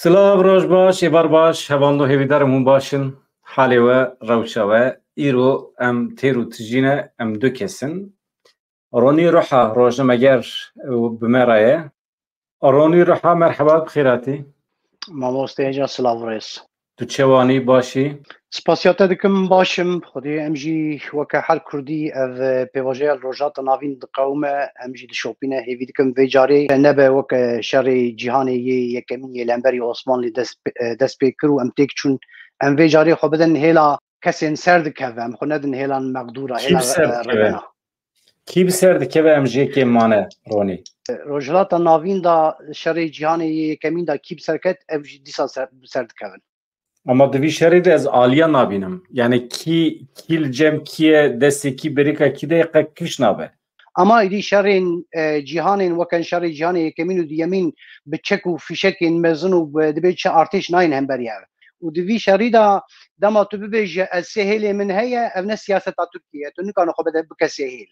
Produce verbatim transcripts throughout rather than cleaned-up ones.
Silav, roj baş, êvar baş, hevando hêvîdarim hûn baş in. Halê we, rewşa we, îro em têr û tijî ne, em du kes in. Ronî Ruha, rojnameger û bi me re ye. Ronî Ruha, merheba, bi xêr hatî. Mamoste Heca, silav û rêz. Tu çewanî, başî? Spasiya te dikim, baş im. Xwedê em jî weke her kurdî ev, e, pêvajoya li Rojhilata Navîn diqewime, em jî dişopîne. Hêvî dikim vê carê nebe weke şerê cîhanê yê yekemîn yê li hemberî Osmanlî dest pê, e, dest pê kir û em têk çûn. Em vê carê xwe bidin hêla kesên ser dikeve, em xwe nedin hêlan mexdûra, Kî hêla, bi ser e, dikeve? Revena. Kî bi ser dikeve, em jê kêm mane, Ronî? Rojhilata Navîn da şerê cîhanê yê yekemîn da kî bi ser ket, ev jî dîsa ser, bi ser dikevin. Ama di vî şerî de ez aliya nabînim. Yani kî, kî li cem kî ye, destê kî birîka kî de ye, qe kîş nabe. Ama îdî şerên, e, cîhanên weke şerê cîhanê yekemîn û duyemîn bi çek û fîşekên mezin û bi, dibê çi artêş nayên hemberî ev. Û di vî şerî de dema tu bibêje ez sê hêlê min heye, ev ne siyaseta Tirkiyê ye. Tu nikane xwe bide bike sê hêl.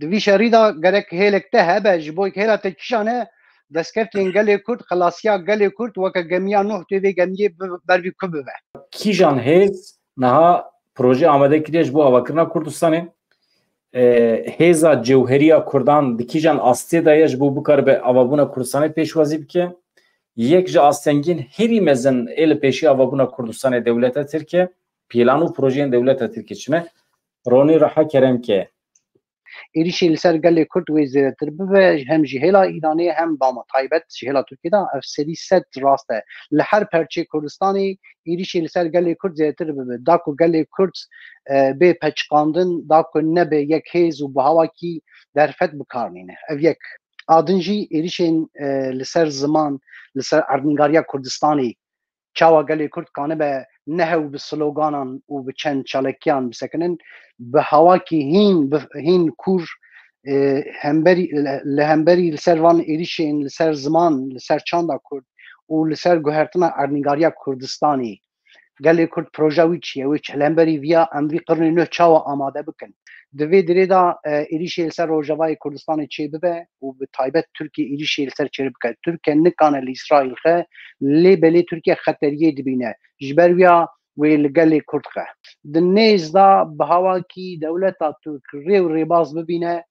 Di vî şerî de gerek hêlek te hebe, ji bo hêla te kîjan e, destkeftên gelê Kurd, xelasiya gelê Kurd weke gemiya Nuh tê vê gemiyê bi-, ber vî ku bibe. Kîjan hêz niha proje amade kiriye ji bo avakirina Kurdistanê? E, hêza cewheriya Kurdan di kîjan astê de ye ji bo bikaribe avabûna Kurdistanê pêşwazî bike? Yek ji astengên herî mezin ê li pêşî avabûna Kurdistanê dewleta Tirk e, pîlan û projeyên dewleta Tirkê çi ne? Ronî Reha, kerem ke. Êrîşê li ser gelê Kurd wê zêdetir bibe, hem ji hêla Îranê hem bama taybet ji hêla Tirkiyê de ev serî sed rast e. Li her perçê Kurdistanê êrîşê li ser gelê Kurd zêdetir bibe. Da ku gelê Kurd, e, bê peçiqandin, da ku nebe yekhêz û bi hawakî derfet bi kar nîne. Ev yek. A din jî êrîşên, e, li ser ziman, li ser erdnîgariya Kurdistanê, çawa gelê Kurd kanibe nehew bi sloganan û bi çend çalekiyan bisekinin, bi hawakî hîn, bi hîn kûr, e, hemberî, li hemberî li ser van êrîşên, li ser ziman, li ser çanda Kurd û li ser guhertina erdnîgariya Kurdistanê. Gelê Kurd proja wî çi ye? Wê çi? Li hemberî viya em vî qirnê nû çawa amade bikin? Di vê dirê de, e, êrîşê li ser Rojavayê Kurdistanê çêbibe û bi taybet Tirkiye êrîşê li ser çêbike. Tirkiye nikane li Îsraîl xe, lê belê Tirkiye xeteriyê dibîne. Ji ber wiya wê li gelê Kurd xe. Di nêz de bi hawakî dewleta Tirk rê û rêbaz bibîne,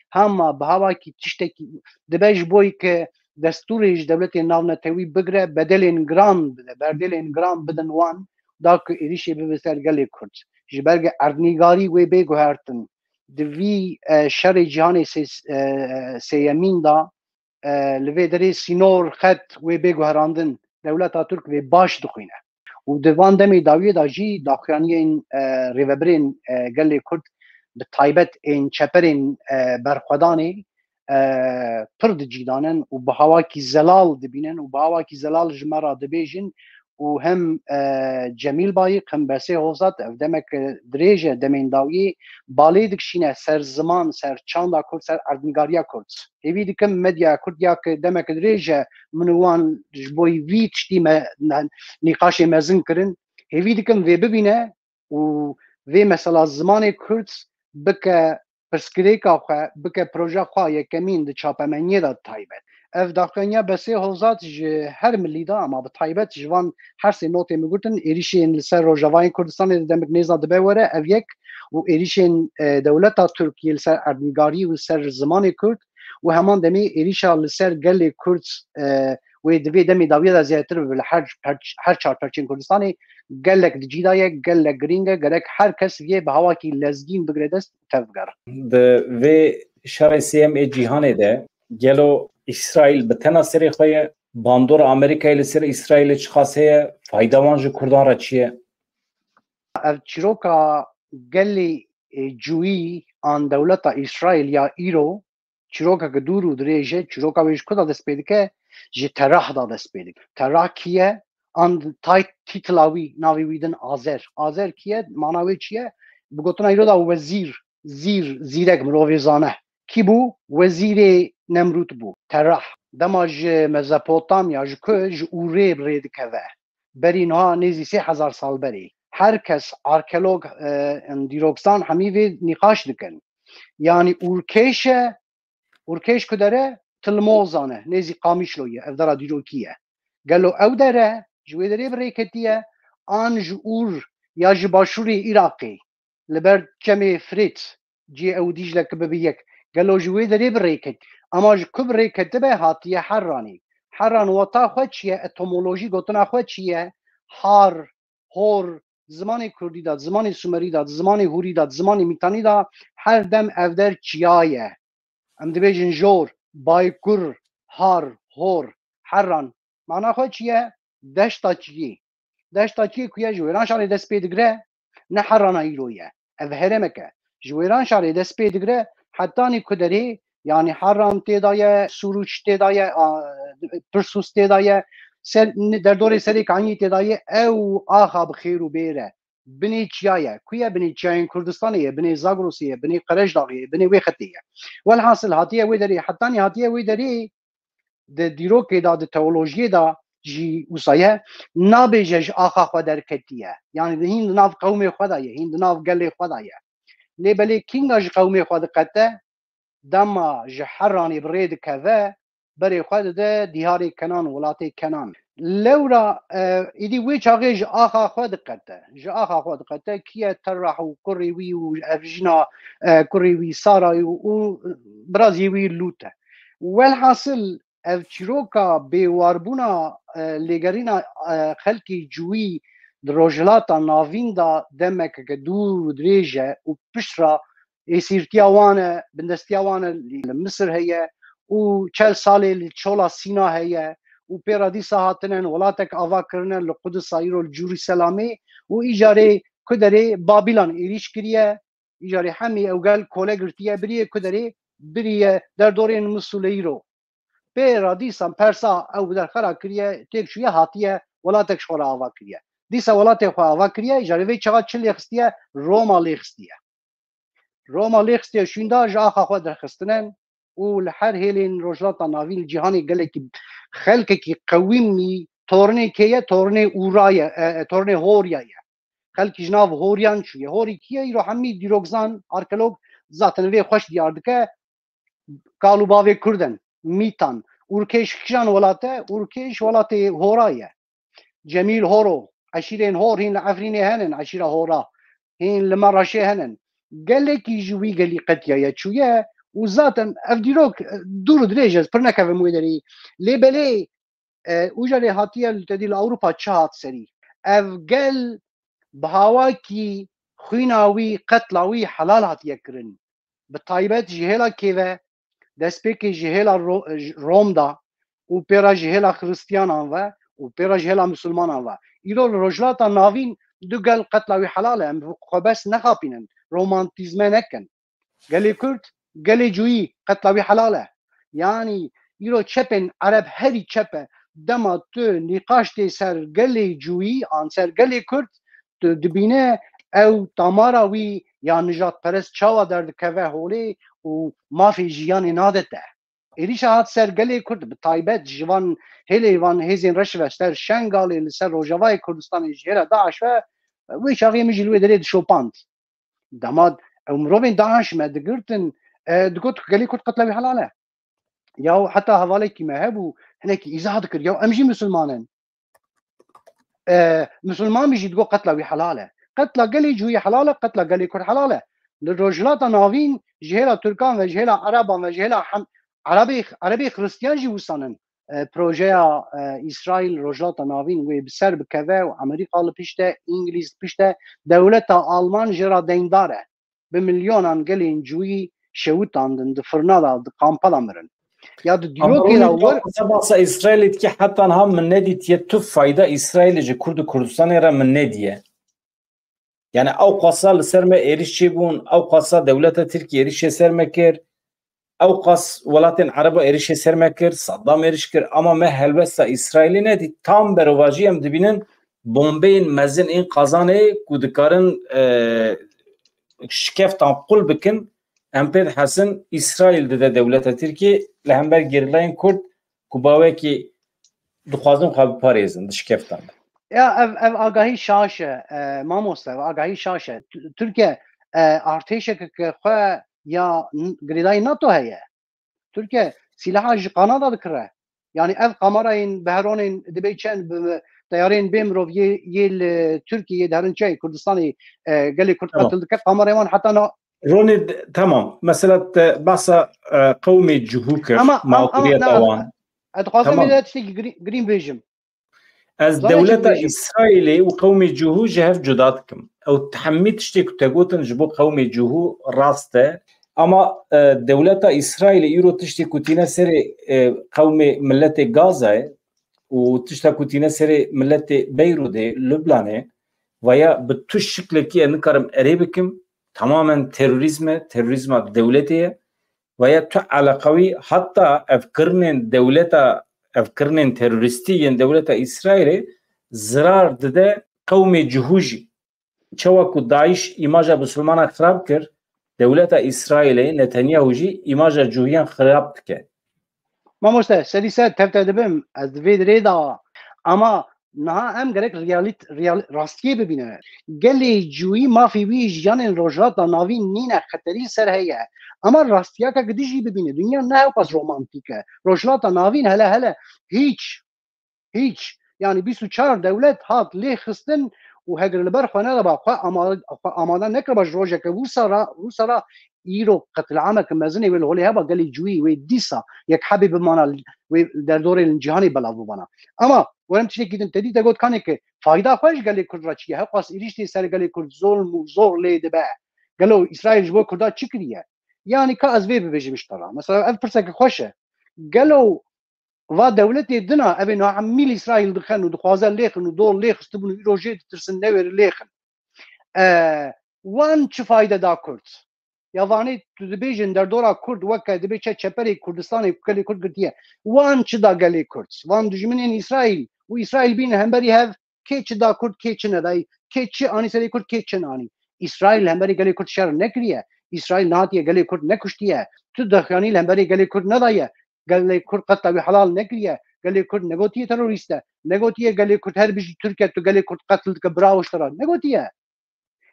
hema bi hawakî tiştekî dibe ji bo ke destûrê ji dewletên navnetewî bigire, bedelên giran bide, berdêlên giran bidin wan, da ku êrîşê bibe ser gelê Kurd. Ji ber ge erdnîgarî wê bê guhertin. Di vî, e, şerê cîhanê sê-, e, sêyemîn de, e, li vê derê sînor, xet wê bê guherandin. Dewleta Tirk vê baş dixwîne. Û di van demê dawiyê de jî daxuyaniyên, e, rêvebirên, e, gelê Kurd, bi taybet ên çeperên, e, berxwedanê, e, pir dicîdanin û bi hawakî zelal dibînin û bi hawakî zelal ji me re dibêjin û hem, e, Cemîl Bayik, hem Besê Hozat, ev demek dirêj e, demên dawiyê balê dikişîne ser ziman, ser çanda Kurd, ser erdnîgariya Kurd. Hêvî dikim medyaya Kurd ya ku demek dirêj e min û wan ji bo vî tiştî me ne-, nîqaşê mezin kirin. Hêvî dikim vê bibîne û vê mesela zimanê Kurd bike pirsgirêka xwe, bike proja xwe yekemîn di çapemeniyê de taybet. Ev daxuyaniya Besê Hozat ji her milî de, ama bi taybet ji van her sê notê min gotin, êrîşên li ser rojavayên Kurdistanê di demik nêza dibe were, ev yek, û êrîşên, e, dewleta Tirk yê li ser erdnîgarî û li ser zimanê Kurd û heman demê êrîşa li ser gelê Kurd, e, wê di vê demê dawiya de zêdetir bibe li her perç-, her çar perçên Kurdistanê gelek di cî de ye, gelek girîng e, gerek her kes vê bi hawakî lezgîn bigire dest û tevgere. Di vê şerê sêyem ê cîhanê de gelo Îsraîl bi tena serê xwe ye? Bandora Amerîkayê li ser Îsraîlê çiqas heye? Fayda wan ji Kurdan re çi ye? Ev çîroka gelê, e, cûyî an dewleta Îsraîl ya îro çîrokeke dûr û dirêj e. Çîroka wê ji ku de dest pê dike? Ji Terah de dest pê dike. Terah kî ye? An tay tîtila wî, navê wî din Azer. Azer kî ye? Mana wê çi ye? Bi gotina îro de wezîr, zîr, zîrek, mirovê zane. Kî bû? Wezîrê Nemrûd bû. Terah. Dema ji Mezopotamya, ji ku, ji Ûrê rê dikeve. Berî niha nêzî sê hezar sal berê. Her kes, arkeolog, e, dîrokzan hemî vê nîqaş dikin. Yanî Ûrkêş e, Ûrkêş ku dere, Tilmozan e, nêzî Qamişlo ye, ev dera dîrokî ye. Gelo ew dere ji wê derê bi rê ketiye, an ji Ûr ya ji başûrê Iraqê, li ber çemê Firêt, cihê ew Dîcle ki bibe yek, gelo ji wê derê bi rê ket? Ama ji ku bi rê ketibe, hatiye Herranê. Herran weta xwe çi ye? Etimolojî gotina xwe çi ye? Har, hor, zimanê kurdî de, zimanê sumerî de, zimanê hûrî de, zimanê mîtanî de her dem ev der çiya ye. Em dibêjin jor, baykur, har, hor, herran. Mana xwe çi ye? Deşta çiyê. Deşta çiyê ku ye ji wêran şarê dest pê digire, ne herrana îro ye. Ev herêmek e. Ji wêran şarê dest pê digire, hetanî ku derê, yanî Herran tê de ye, Sûrûç tê de ye, a, Pirsûs tê de ye, ser, derdorê Serê Kaniyê tê de ye, ew axa bi xêr û bêr e. Binê çiya ye? Ku ye? Binê çiyayên Kurdistanê ye, binê Zagrosê ye, binê Qerejdaxê ye, binê wê xetê ye. Welhasil hatiye wê derê, hetanî hatiye wê derê, di dîrokê de, di teolojiyê de jî wisa ye, nabêje ji axa xwe derketiye. Yanî di hîn di nav qewmê xwe de ye, hîn di nav gelê xwe de ye. Lê belê kînga ji qewmê xwe diqete, dema ji Herranê bi rê dikeve, berê xwe dide diyarê Kenan, welatê Kenan. Lewra, e, îdî wê çaxê ji axa xwe diqete. Ji axa xwe diqete, kî ye? Terrah û kurê wî û ev jina, e, kurê wî Sara û, û birazê wî Lût e. Welhasil, ev çîroka bêwarbûna, e, lêgerîna, e, xelkê Cûyî di Rojhilata Navîn de demekeke dûr û dirêj e û piştre êsîrtiya wan e, bindestiya wan e, li Misir heye û çel salê li Çola Sîna heye û pê re dîsa hatine welatek ava kirine li Qudisa îro li Cerûselamê û îcarê ku derê Babîlan êrîş kiriye, îcarê hemî ew gel kole girtiye, biriye ku derê, biriye derdorên Misûlê îro. Pê re dîsa persa ew bi derxera kiriye, têk çûye, hatiye welatek ji xwe re ava kiriye. Dîsa welatê xwe ava kiriye, îcarê vê çaxa çi lê xistiye? Roma lê xistiye. Roma lê xistiye şûnda ji axa xwe derxistine û li her hêlên Rojhilata Navîn, li cîhanê gelekî xelkekî qewîmî, tornê kê ye? Tornê Ûra ye, e, e, tornê Horya ye. Xelkî ji nav Horyan çûye. Horî kî ye? Îro hemî dîrokzan, arkeolog zaten vê xweş diyar dike. Kal û bavê Kurd in, Mîtan. Urkeş kîjan welat e? Urkeş welatê Hora ye. Cemîl Horo, eşîrên Hor hîn li Efrînê henin, eşîra Hora. Hîn li Meraşê henin. Gelekî ji wî gelî qetiyaye çûye û zaten ev dîrok, e, dûr û dirêj e, ez pir nekevim wê derî. Lê belê, e, û carê hatiye li tedî li Ewropa çi hat serî? Ev gel bi hawakî xwîna wî, qetla wî helal hatiye kirin. Bi taybet ji hêla kê ve, destpêkê ji hêla Ro-, Rom de û pê re ji hêla Xiristiyanan ve û pê re ji hêla Misilmanan ve. Îro li Rojhilata Navîn du gel qetla wî helal e. Em xwe bes nexapînin, romantîzme nekin. Gelê Kurd, gelê Cûyî, qetla wî helal e. Yanî îro çepên Ereb herî çep e. Dema tu nîqaş tê ser gelê Cûyî an ser gelê Kurd, tu dibîne ew tamara wî ya nijadperest çawa derdikeve holê û mafê jiyanê nade te. Êrîşa hat ser gelê Kurd, bi taybet ji van hêlê, van hêzên reş ve ser Şengalê, li ser Rojavayê Kurdistanê ji hêla DAIŞ ve, wê çaxê min jî li wê derê dişopand. Dema ew mirovên DAIŞ me digirtin, e, digot ku gelê Kurd qetla wî helal e. Ya heta hevalekî me hebû, hinekî îzah dikir, ya em jî misilman in. E, misilman bî jî digot qetla wî helal e. Qetla gelê Cûyî helal e, qetla gelê Kurd helal e. Li Rojhilata Navîn ji hêla Tirkan ve, ji hêla Ereban ve, ji hêla hem-, Erebê, Erebê Xiristiyan jî wisan in. E, projeya, e, Îsraîl Rojhilata Navîn wê bi ser bikeve û Amerîka li pişt e, Îngilîz li pişt e, dewleta Alman jê re deyndar e. Bi milyonan gelên Cûyî şewitandin, di firna de, di kampa de mirin. Ya di Ama dîrokê de Rûnî, wir qasa basa Îsraîlê dike, heta niha min nedîtiye tu fayda Îsraîlê ji Kurd û Kurdistanê re min nediye. Yani ew qasa li ser me êriş çêbûn, ew qasa dewleta Tirkiyê êrişê ser me kir, ew qas welatên Ereba êrişê ser me kir, Saddam êriş kir, ama me helwesta Îsraîlê nedît. Tam berovajî em dibînin bombeyên mezin ên qazanê ku dikarin, e, şikeftan qul bikin, em pê dihesin Îsraîl dide dewleta Tirkiyê li hember gerîlayên Kurd ku bawekî dixwazin xwe biparêzin di şikeftan de. Ya ev, ev agahî şaş e, e, mamoste, ev agahî şaş e. Tu-, Tirkiye, e, artêşeke ke xwe ya n-, girêdayî NATO heye. Tirkiye sîlaha ji Kanada dikire. Yani ev kamerayên beheronên dibê çend bi teyarên bê mirov yê, yê li Tirkiyê, yê diherin çiyayê Kurdistanê, e, gelê Kurd Tamam. qetil dike. Kamerayê wan heta na Ronî, d- tamam. Mesela te behsa e, qewmê Cihû kir, Ama, ama, ama, mağduriyeta na, wan. Ez dixwazim Tamam. vê de tiştekî girî-, girîng bêjim. Ez Zana çi dewleta dibêjim? Îsraîlê û qewmê Cihû ji hev cuda dikim. Ew hemî tiştê ku te gotin ji bo qewmê Cihû rast e. Ama e, dewleta Îsraîlê îro tiştê ku tîne serê e, qewmê miletê Gazayê û tişta ku tîne serê miletê Beyrûdê, Lubnanê, vaya bi tu şiklekî ez nikarim erê bikim, tamamen terorîzm e, terorîzma dewletê ye. Vaya tu eleqa wî heta ev kirinên dewleta, ev kirinên terorîstî yên dewleta Îsraîlê zirar dide qewmê Cihû jî. Çawa ku DAIŞ îmaja Bisilmana xirab kir, dewleta Îsraîlê, Netanyahu jî îmaja Cihûyan xirab dike. Mamoste, serî ser tev te dibim, ez di vê dirê de, ama niha em gerek realît-, real-, rastiyê bibîne. Gelê Cihûyî mafê wî jiyanên Rojhilata Navîn nîne, xeterî ser heye. Ama rastiyaka gidî jî bibîne. Dinya ne hewqas romantîk e. Rojhilata Navîn hele hele hîç, hîç. Yani bîst û çar dewlet hat lê xistin û heger li ber xwe nediba, xwe ama-, xwe amade nekiriba ji rojeke wisa re, wisa re îro qetil'ameke mezin ê wê li holê heba gelê Cihûyî wê dîsa yek hebê bimana wê derdorê li cîhanê belav bibana. Ama werim tiştekî din te dî te got kanê ki fayda xwe ji gelê Kurd re çi ye? Hewqas êrîş tê ser gelê Kurd, zulm û zor lê dibe. Gelo Îsraîl ji bo Kurda çi kiriye? Yani ka ez vê bibêjim ji te re. Mesela ev pirseke xweş e. Gelo va dewletê din a, ev ê niha hemî li Îsraîl dixin û dixwaze lêxin û dor lê xistibûn û îro jê ditirsin newêri lêxin. E, wan çi fayde da Kurd? Ya vanê tu dibêjin derdora Kurd weke dibê çe çeperê Kurdistanê ku gelê Kurd girtiye. Wan çi da gelê Kurd? Van dijminên Îsraîl û Îsraîl bîn hemberî hev kê çi da Kurd, kê çi nedayî, kê çi anî serê Kurd, kê çi nanî. Îsraîl hemberî gelê Kurd şer nekiriye. Îsraîl nehatiye gelê Kurd nekuştiye. Tu daxuyanî li hemberî gelê Kurd nedaye. Gelê Kurd qetla wî helal nekiriye. Gelê Kurd negotiye terorîst e. Negotiye gelê Kurd her bijî Tirkiye tu gelê Kurd qetil dike, bravo ji te re. Negotiye.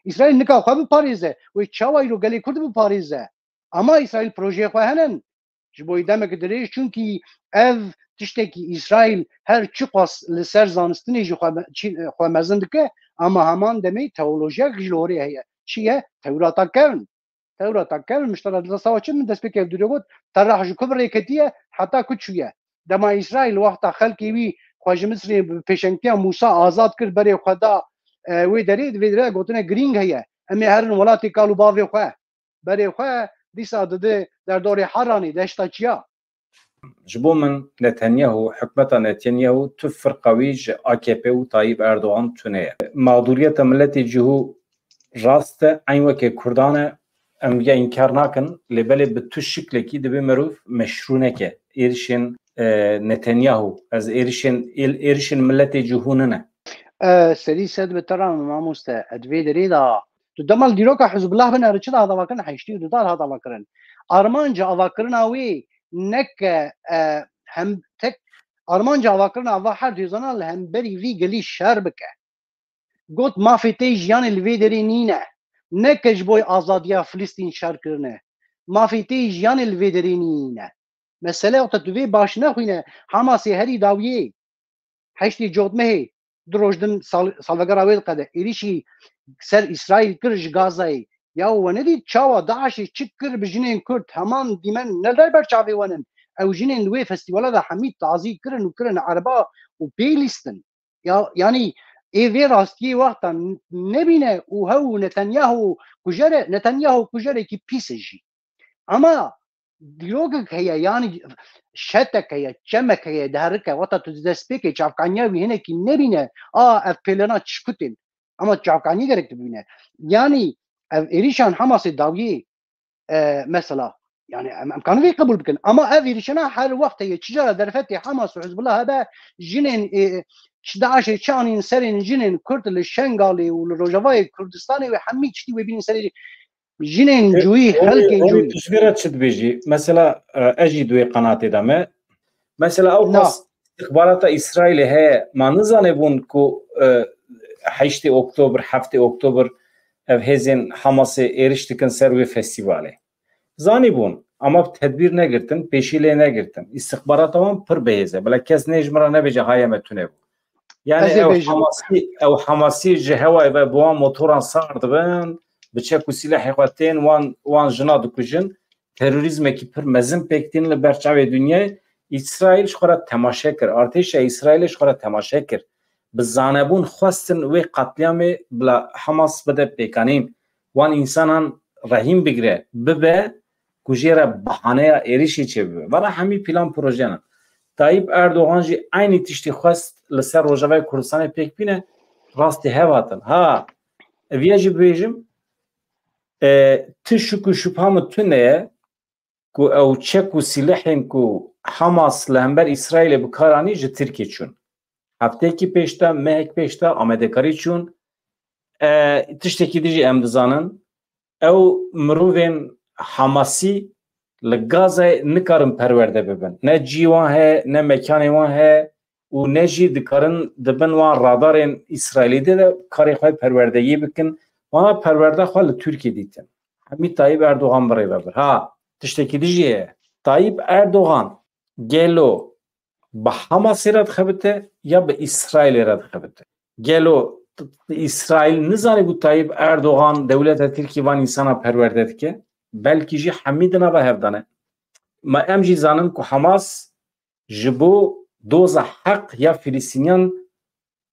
Îsraîl nika xwe biparêze. Wê çawa îro gelê Kurd biparêze? Ama Îsraîl projeyê xwe hene. Ji bo demek dirêj, çunkî ev tiştekî Îsraîl her çiqas li ser zanistinê jî xwe me-, çi-, xwe mezin dike, ama heman demê teolojiyek jî li horê heye. Çi ye? Tewrata kevn. Tewrata kevn, miştera dizasa çi min destpêkê ev dûrê got, terah ji ku bi rê ketiye, heta ku çûye. Dema Îsraîl wexta xelkê wî xwe ji Misrê bi pêşengtiya Mûsa azad kir, berê xwe da, e, wê derê, di vê derê gotine girîng heye. Em ê herin welatê kal û bavê xwe. Berê xwe dîsa didi derdorê Heranê, deşta çiya. Ji bo min Netanyahu, hikûmeta Netanyahu tu firqa wî ji A K P û Tayyip Erdogan tune ye. Mağduriyeta miletê Cihû rast e, eyn weke Kurdan e, em viya înkar nakin, lê belê bi tu şiklekî dibê mirov meşrû neke. Êrişên, e, Netanyahu, ez êrişên, êl-, êrişên miletê Cihû nine. E, serî sed bi te re mamoste, ez vê derê de tu dema li dîroka Hizbullah binere çi da hadawa kirin, heştî û du da hadawa kirin. Armanca avakirina wê neke, e, hem tek, armanca avakirina ava her hêzana li hemberî vî gelî şer bike. Got mafê te jiyanê li vê derê nîne. Neke ji bo azadiya Filistîn şer kirine. Mafê te jiyanê li vê derê nîne. Mesele wexta tu vê baş nexwîne, Hamasê herî dawiyê, heştê cotmehê, du roj din sal-, salvegera wê diqede. Êrîşî ser Îsraîl kir ji Gazayê. Ya we nedît çawa DAIŞê çi kir bi jinên Kurd, heman dîmen ne li ber çavê we nin. Ew jinên li wê festîvala de hemî tazî kirin û kirin ereba û pê lîstin. Ya, yanî ê vê rastiyê wexta n-, nebîne û hew Netanyahu kujere, Netanyahu kujerekî pîs e jî. Ama dîrokek heye, yanî şetek heye, çemek heye, diherike, wexta tu di destpêkê çavkaniya wî hinekî nebîne, a ev pêlena çi kutên. Ama çavkanî gerek tu bibîne. Yanî ev êrîşan Hamasê dawiyê, e, mesela, yani em, em kanin vê qebûl bikin. Ama ev êrîşana her wext heye, çi cara derfetê Hamas û Hizbullah hebe, jinên, e, çi DAIŞê çi anîn serên jinên Kurd li Şengalê û li Rojavayê Kurdistanê wê hemî tiştî wê bînin serê jinên Cihûyî, xelkê Cihûyî. Tu ji vê re çi dibêjî? Mesela, e, ez jî di wê qenatê de me. Mesela ew Na. Xas istixbarata Îsraîlê heye, ma nizanebûn ku, e, heştê Oktober, heftê Oktober ev hêzên Hamasê êriş dikin ser wê festîvalê. Zanîbûn. Ama tedbîr negirtin, pêşî lê negirtin. Îstixbarata wan pir bihêz e. Bila kes nê ji min re nebêje, haye me tune bû. Yani ew Hamasî, ew Hamasî ji hewayê ve bi wan motoran sar dibin, bi çek û sîlehê xwe tên wan, wan jina dikujin. Terorîzmekî pir mezin pêk tînin li ber çavê dinyayê. Îsraîl ji xwe re temaşe kir. Artêşa Îsraîlê ji xwe re temaşe kir. Bi zanebûn xwestin wê qetlîamê bila Hamas bide pêkanîn. Wan însanan rehîn bigire, bibe ku jê re bahaneya êrişê çêbibe. Vana hemî plan projeyan. Tayyip Erdogan jî eynî tiştî xwest li ser Rojavayê Kurdistanê pêk bîne, rastî hev hatin. Ha, viya jî bibêjim, e, ti şik û şubha min tune ye ku ew çek û sîlehên ku Hamas li hember Îsraîlê bi kar anî ji Tirkiyê çûn. Hefteyekî pêş de, mehek pêş de amadekarî çûn. E, tiştekî din jî em dizanin, ew mirovên Hamasî li Gazayê nikarin perwerde bibin. Ne cî wan heye, ne mekanê wan heye û ne jî dikarin di bin wan radarên Îsraîlî de, de karê xwe perwerdeyî bikin. Wana perwerda xwe li Tirkiyê dîtin. Hemî Tayyip Erdogan birêve bir. Ha, tiştekî din jî heye. Tayyip Erdogan gelo bi Hamasê re dixebite ya bi Îsraîlê re dixebite? Gelo t-, t-, Îsraîl nizanîbû Tayyip Erdogan dewleta Tirkî van însana perwerde dike? Belkî jî hemî di nava hev de ne. Ma em jî zanin ku Hamas ji bo doza heq ya Filistîniyan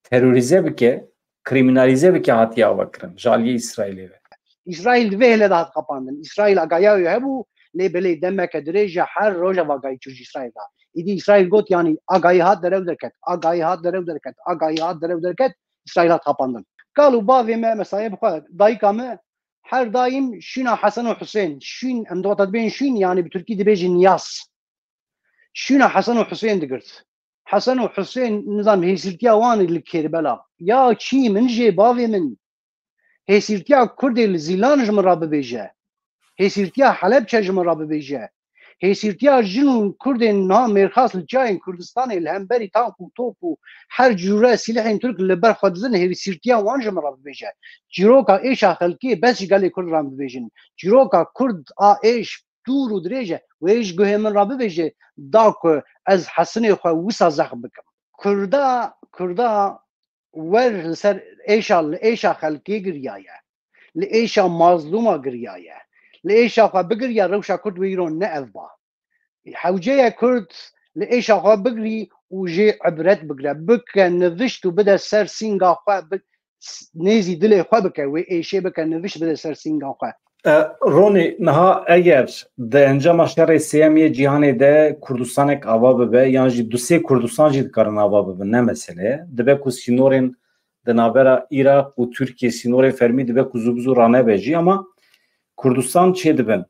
terorîze bike, krîmînalîze bike hatiye avakirin ji aliyê Îsraîlê ve. Îsraîl di vê hêle de hat qapandin. Îsraîl agahiya wê hebû, lê belê demeke dirêj e, her roj ev agahî çû ji Îsraîl re. Îdî Îsraîl got, yanî agahî hat derew derket, agahî hat derew derket, agahî hat derew derket, Îsraîl hat qapandin. Kal û bavê me, mesayê bi xwe, dayika me her daîm şûna Hesen û Husên, şûn, em dibata dibên şûn, yanî bi tirkî dibêjin yas. Şûna Hesen û Husên digirt. Hesen û Husên, nizam hêsîrtiya wan li Kêrbela. Ya çî min jê, bavê min. Hêsîrtiya Kurdê li Zîlan ji min re bibêje. Hêsîrtiya Helebçe ji min re bibêje. Hêsîrtiya jin û Kurdên niha mêrxas li çiyayên Kurdistanê li hemberî tank û top û her cûre sîlehên Tirk li ber xwe dizin, hêsîrtiya wan ji min re bibêje. Çîroka êşa xelkê bes ji gelê Kurd re bibêjin. Çîroka Kurd a êş dûr û dirêj e. Wê ji guhê min re bibêje, da ku ez Hesinê xwe wisa zexm bikim. Kurda, Kurda wer li ser êşa, li êşa xelkê giriyaye. Li êşa mazlûma giriyaye. Li êşa xwe bigiriya, rewşa Kurd wê îro ne ev ba. Hewce ye Kurd li êşa xwe bigirî û jê ibret bigire. Bike nivişt û bide ser sînga xwe, bi-, s-, nêzî dilê xwe bike, wê êşê bike, nivişt bide ser sînga xwe. E, Ronî, niha eger di encama şerê sêyem yê cîhanê de Kurdistanek ava bibe, yan jî du sê Kurdistan jî dikarin ava bibin, ne mesele ye. Dibe ku sînorên di navbera Iraq û Tirkiyê sînorê fermî dibe ku zû bi zû ranebe jî, ama Kurdistan çêdibin.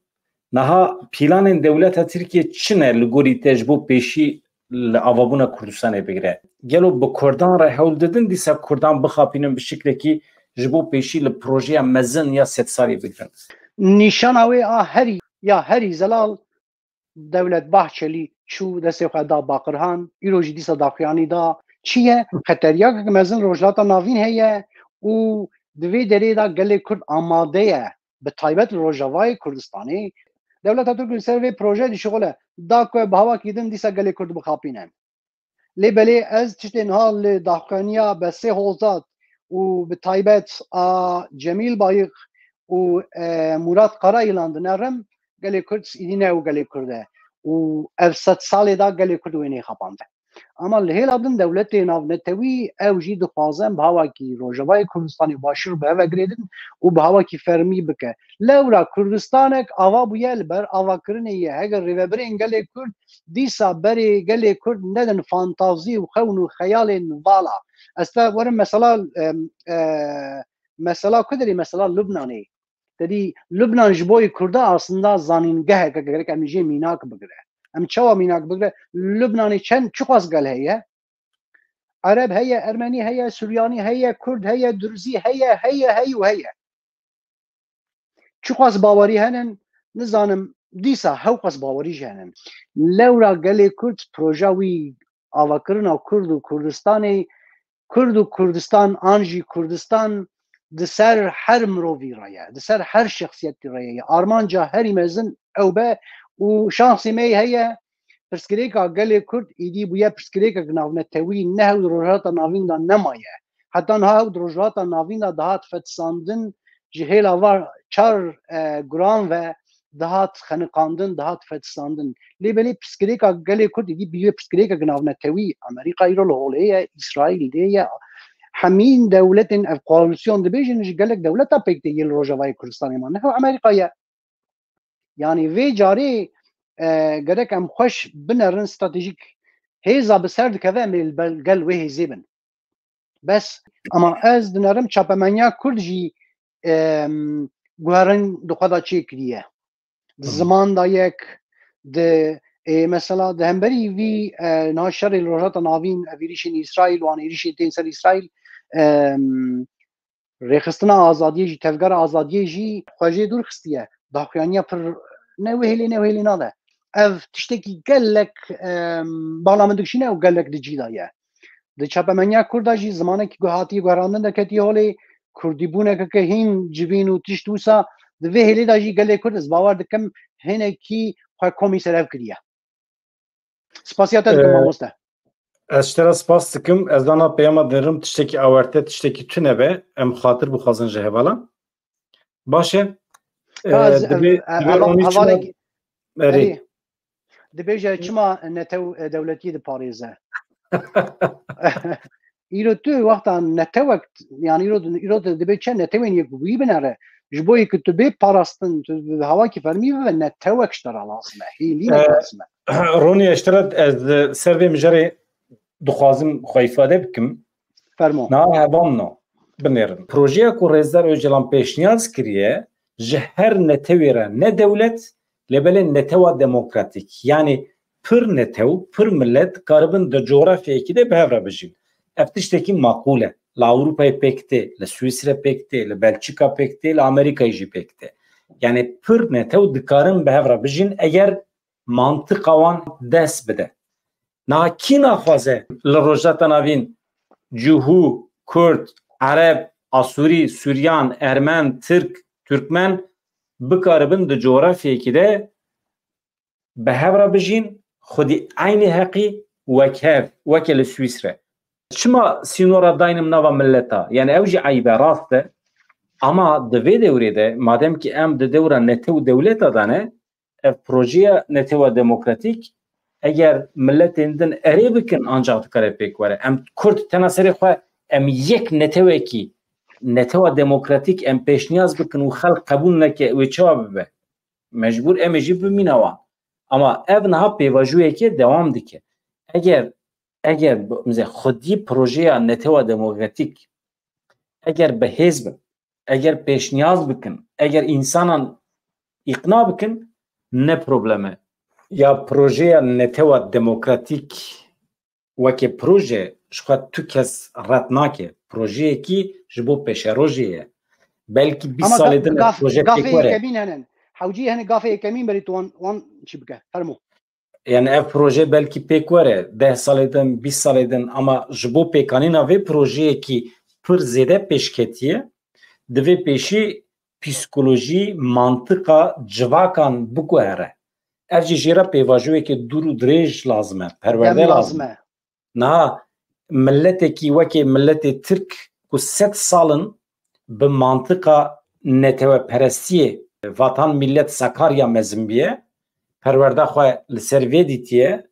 Niha planên dewleta Tirkiyê çi ne li gorî te ji bo pêşî li avabûna Kurdistanê bigire? Gelo bi Kurdan re hewl didin dîsa Kurdan bixapînin bi şiklekî ji bo pêşî li projeya mezin ya sedsarî bigirin? Nîşana wê a herî, ya herî zelal Dewlet Bahçelî çû destê xwe da Baqirhan, îro jî dîsa daxuyanî da. Çi ye? Xeteryakek mezin Rojhilata Navîn heye û di vê derê de gelê Kurd amade ye. Bi taybet li Rojavayê Kurdistanê. Dewleta Tirk li ser vê proje dişixule, da ku bi hawakî din dîsa gelê Kurd bixapîne. Lê belê ez tiştê niha li daxuyaniya Besê Hozat û bi taybet a Cemîl Bayik û, e, Murat Karayilan dinerim, gelê Kurd îdî ne ew gelê Kurd e û ev sed salê da gelê Kurd wê nêxapande. Ama li hêla din dewletê navnetewî ew jî dixwazin bi hawakî Rojavayê Kurdistanê û Başûr bi hev ve girêdin û bi hawakî fermî bike. Lewra Kurdistanek ava bûye li ber avakirinê ye. Heger rêvebirên gelê Kurd dîsa berê gelê Kurd nedin fantazî û xewn û xeyalên vala. Ez te werim mesela, em, e, mesela ku derê, mesela Lubnanê. Te dî Lubnan ji bo yê Kurda aslında zanîngehek e, gerek em jê mînak bigire. Em çawa mînak bigire? Lubnanê çend, çiqas gel heye? Ereb heye, Ermenî heye, Suryanî heye, Kurd heye, Durzî heye, heye, heye û heye. Çiqas bawerî henin, nizanim, dîsa hewqas bawerî jî henin. Lewra gelê Kurd proja wî avakirina Kurd û Kurdistanê, Kurd û Kurdistan an jî Kurdistan di ser her mirovî re ye, di ser her şexsiyetî re ye. Armanca herî mezin ew be Û şansê me heye, pirsgirêka gelê Kurd êdî bûye pirsgirêkek navnetewî, ne hew di Rojhilata Navîn de nemaye. Heta niha hew di Rojhilata Navîn de dihat fetisandin, ji hêla va çar, e, guran ve dihat xeniqandin, dihat fetisandin. Lê belê pirsgirêka gelê Kurd êdî bûye pirsgirêkek navnetewî. Amerîka îro li holê ye, Îsraîl lê ye. Hemîn dewletên ev koalîsyon dibêjin ji gelek dewleta pêk tê yê li Rojavayê Kurdistanê ma, ne hew Amerîka ye. Yanî vê carê, e, gerek em xweş binerin stratejîk hêza bi ser dikeve em ê li bel-, gel wê hêzê bin. Bes, ama ez dinerim çapemeniya Kurd jî, em, guherin di xwe de çêkiriye. Di Tamam. ziman de yek, di, e, mesela di hemberî vî, e, niha şerê li Rojhilata Navîn, ev êrîşên Îsraîl, wan êrîşên tên ser Îsraîl, em, rêxistina azadiyê jî, tevgera azadiyê jî xwe jê dûr xistiye. Daxuyaniya pir ne wê hêlê ne wê hêlê nade. Ev tiştekî gelek, em, bala min dikişîne û gelek di cî de ye. Di çapemeniya Kurda jî zimanekî ku hatiye guherandin de ketiye holê, kurdîbûneke ke hîn civîn û tişt wisa di vê hêlê de jî gelê Kurd, ez bawer dikim, hinekî xwe komî ser ev kiriye. Spasiya te dikim, Ee, mamoste. Ez ji te re spas dikim. Ez dana peyama dinerim, tiştekî awerte, tiştekî tune be. Em xatir bixwazin ji hevala. Baş e. Ee, Ha, ez, dibê, ez, dibê ez, ronî çima hevalek-, Erê. Erê. Dibêje çima netew, e, dewletiyê diparêze? Îro tu wexta netewek, yani îro, îro de dibê çend netewên yekbûyî binere. Ji bo yekî tu bê parastin, tu bi hawakî fermî bibe, netewek ji te re lazim e. Hêlînek Ee, lazim e. Ronî, ez ji te re, ez, e, ser vê mijarê dixwazim xwe îfade bikim. Fermo. Niha hevalno binêrin. Projeya ku Rêzdar Ocalan pêşniyaz kiriye, ji her netewê re ne dewlet, lê belê netewa demokratîk. Yanî pir netew, pir milet dikaribin di coğrafyayekî de bi hev re bijîn. Ev tiştekî maqûl e. Li Ewropayê pêk tê, li Swîsre pêk tê, li Belçîka pêk tê, li Amerîkayê jî pêk tê. Yanî pir netew dikarin bi hev re bijîn eger mantiqa wan dest bide. Niha kî naxwaze li Rojhilata Navîn Cihû, Kurd, Ereb, Asûrî, Suryan, Ermen, Tirk, Turkmen bikaribin di coğrafyayekî de bi hev re bijîn, xwedî eynî heqî wek hev, weke li Swîsre. Çima sînora daynim nava mileta? Yani ew jî eyb e, rast e. Ama di vê dewrê de, madem ki em di dewra netew û dewleta de ne, ev projeya netewa demokratîk, eger miletên din erê bikin, ancak dikare pêk were. Em Kurd tena serê xwe, em yek netewekî, netewa demokratîk em pêşniyaz bikin û xelk qebûl neke, wê çawa bibe? Mecbûr em ê jî bimîne wan. Ama ev niha pêvajoyekê dewam dike. Eger, eger bi, mesela xwedî projeya netewa demokratîk eger bi hêz bin, eger pêşniyaz bikin, eger însanan îqna bikin, ne problem e. Ya projeya netewa demokratîk weke proje ji xwe tu kes red nake. Projeyekî ji bo pêşerojê ye. Belkî bîst Ama salê ga-, din gaf-, proje gafê pêk were. Yekemîn hene. Hewcî hene gafê yekemîn berî tu wan, wan çi bike. Fermo. Yani ev proje belkî pêk were, deh salê din, bîst salê din, ama ji bo pêkanîna vê projeyekî pir zêde pêşketiye, divê pêşî psîkolojî, mantiqa civakan biguhere. Ev jî jê re pêvajoyeke dûr û dirêj lazim e, perwerde Dem lazim lazim e. e. Niha miletekî wekê miletê Tirk ku sed sal in bi mantiqa neteweperestiyê, vatan millet Sakarya mezin biye, perwerda xwe li ser vê dîtiye,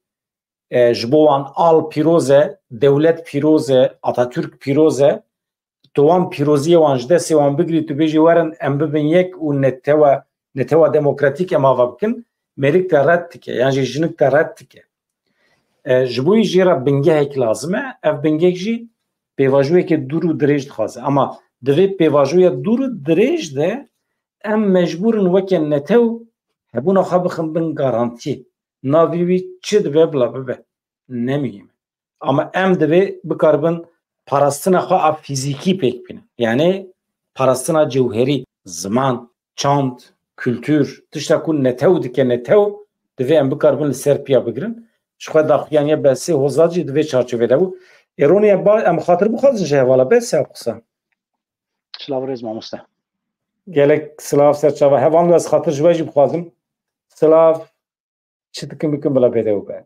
e, ji bo wan al pîroz e, dewlet pîroz e, Atatürk pîroz e, tu wan pîroziyê wan ji destê wan bigirî, tu bêjî werin em bibin yek û netewa, netewa demokratîk em ava bikin, mêrik te red dike, yan jî jinik te red dike. E, ji bo wî jê re bingehek lazim e, ev bingeh jî pêvajoyeke dûr û dirêj dixwaze. Ama di vê pêvajoya dûr û dirêj de em mecbûr in weke netew hebûna xwe bixin bin garantiyê. Navê wî çi dibe bila bibe. Ne muhîm e. Ama em divê bikaribin parastina xwe a fîzîkî pêk bînin. Yani parastina cewherî, ziman, çand, kultur, tişta ku netew dike netew, divê em bikaribin li ser piya bigirin. Ji xwe daxuyaniya Besê Hozat jî di vê çarçovê de bû. Ê Ronî, em ba-, em xatir bixwazin ji hevala Besê ev qisa. Silav rêz mamoste. Gelek silav ser çava. Hevalno, ez xatir ji we jî bixwazim. Silav, çi dikin bikin bila bêdew be.